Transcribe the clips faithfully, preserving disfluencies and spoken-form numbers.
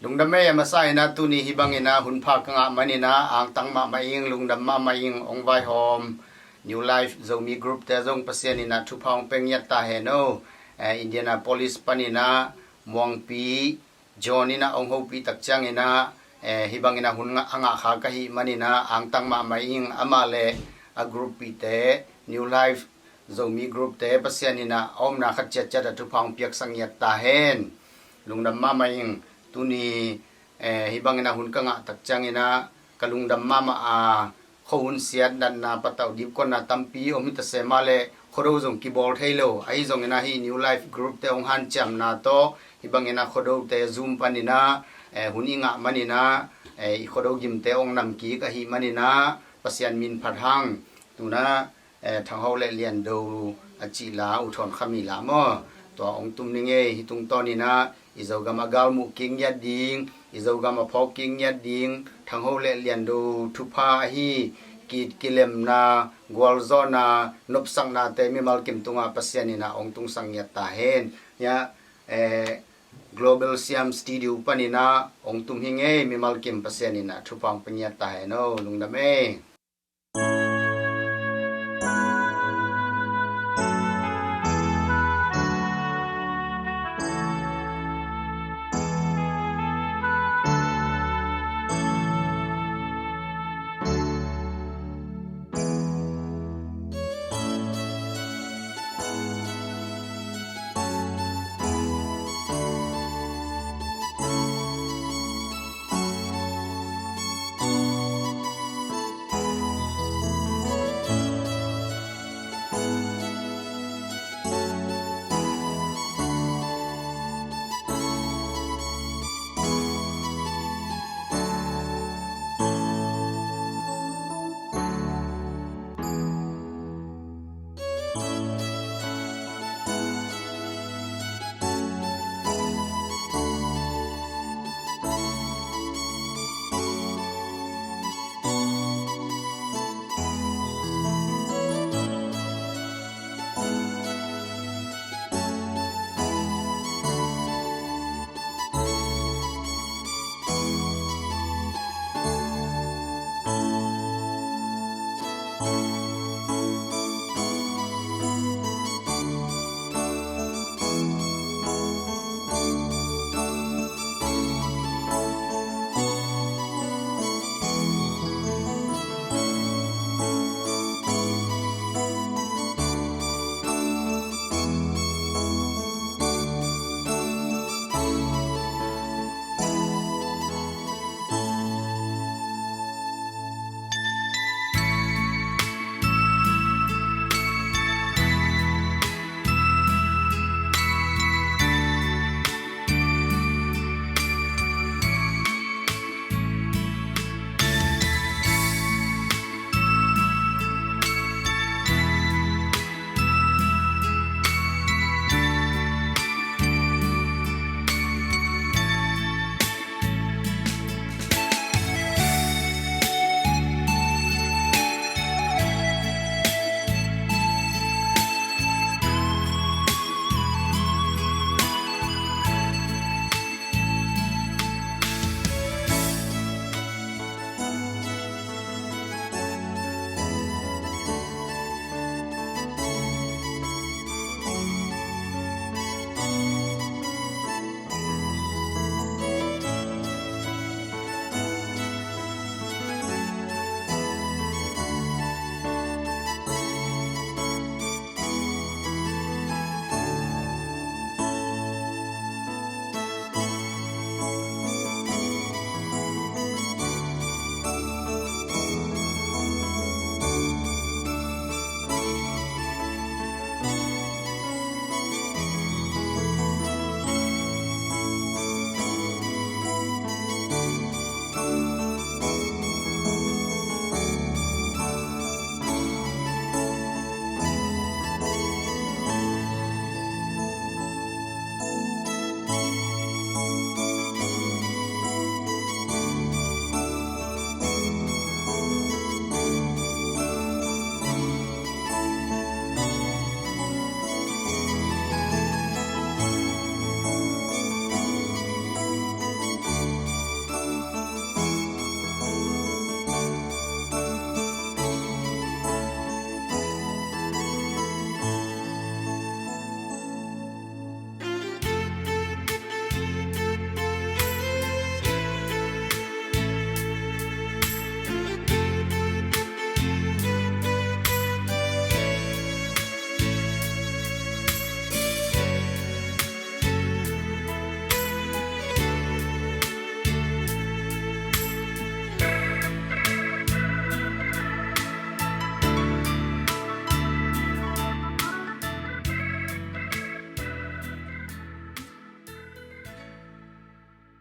Lungdam ei, a masa in ah tuni hih bangin ah hun pha ka ngah manin ah angtang mahmah ing, lungdam mahmah ing. Hong vaihawm New Life Zomi Group te zong Pasian in ah thupha hong pia ngiat ta hen aw. Eh, Indianapolis panin ah Muangpi John in ah hong hopih tak ciangin ah, eh, hih bangin ah hun ngah, a ngah kha ka hih manin ah angtang mahmah ing. Amah le a group pite, New Life Zomi Group te, Pasian in ah a omna khat ciatciat ah thupha hong piaksak ngiat ta hen. Lungdam mahmah ing. Tuni, eh, hih bangin ah hun ka ngah tak ciangin ah ka lungdam mahmah a, khuahun siat, natna, patauh, dipkuatna tampi om hi ta se mah leh Khuado zong kibawl thei lo. Ahi zongin ah hih New Life Group te hong hanciamna tawh hih bangin ah Khuado te Zoom panin ah, eh, hun i ngah manin ah, eh, i Khuado gimte hong nam kik ahih manin ah Pasian min phat hang. Tu-in ah, eh, Thang Ho le Lian Do a cih la, U Thawn Khami la maw, tua hong tum ning ei. Hih tungtawnin ah i Zogam a galmuh kik ngiat ding, i Zogam a phawk kik ngiat ding, Thang Ho le Lian Do thupha ahi, ki, kilemna, gualzawhna, nopsaknate mimal kim tungah Pasian in ah hong tungsak ngiat ta hen. Hiah, eh, Global Siam Studio panin ah hong tum hi ing ei, mimal kim Pasian in ah thupha hong pia ngiat ta hen aw. Lungdam ei.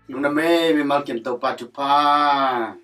Lungdam ei, mimal kim Topa thupha.